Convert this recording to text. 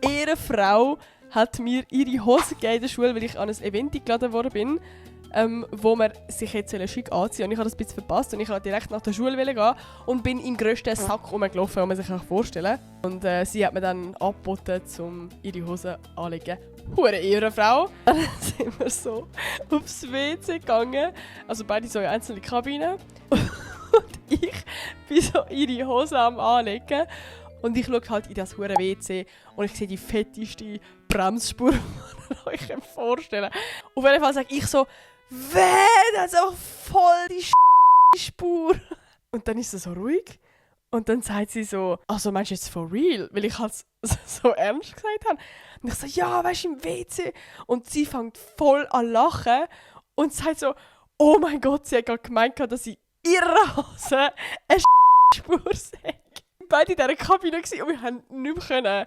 ihre Frau hat mir ihre Hose gegeben in der Schule, weil ich an ein Event eingeladen worden bin, wo man sich jetzt schick anziehen soll. Und ich habe das ein bisschen verpasst und ich wollte direkt nach der Schule gehen und bin im grössten Sack rumgelaufen, den man sich vorstellen kann. Und sie hat mir dann angeboten, um ihre Hose anzulegen. Hure Ehrenfrau. Dann sind wir so aufs WC gegangen, also beide so in einzelne Kabinen. Und ich bin so ihre Hose am Anlegen. Und ich schaue halt in das hure WC und ich sehe die fetteste Bremsspur, die ihr euch vorstellen könnt. Auf jeden Fall sage ich so, das ist auch voll die Spur. Und dann ist sie so ruhig. Und dann sagt sie so, also meinst du jetzt for real? Weil ich halt so ernst gesagt habe. Und ich so, ja, weißt du, im WC. Und sie fängt voll an lachen und sagt so, oh mein Gott, sie hat gerade gemeint, dass in ihrer Hose eine Spur sei. Beide in dieser Kabine und wir haben nicht mehr können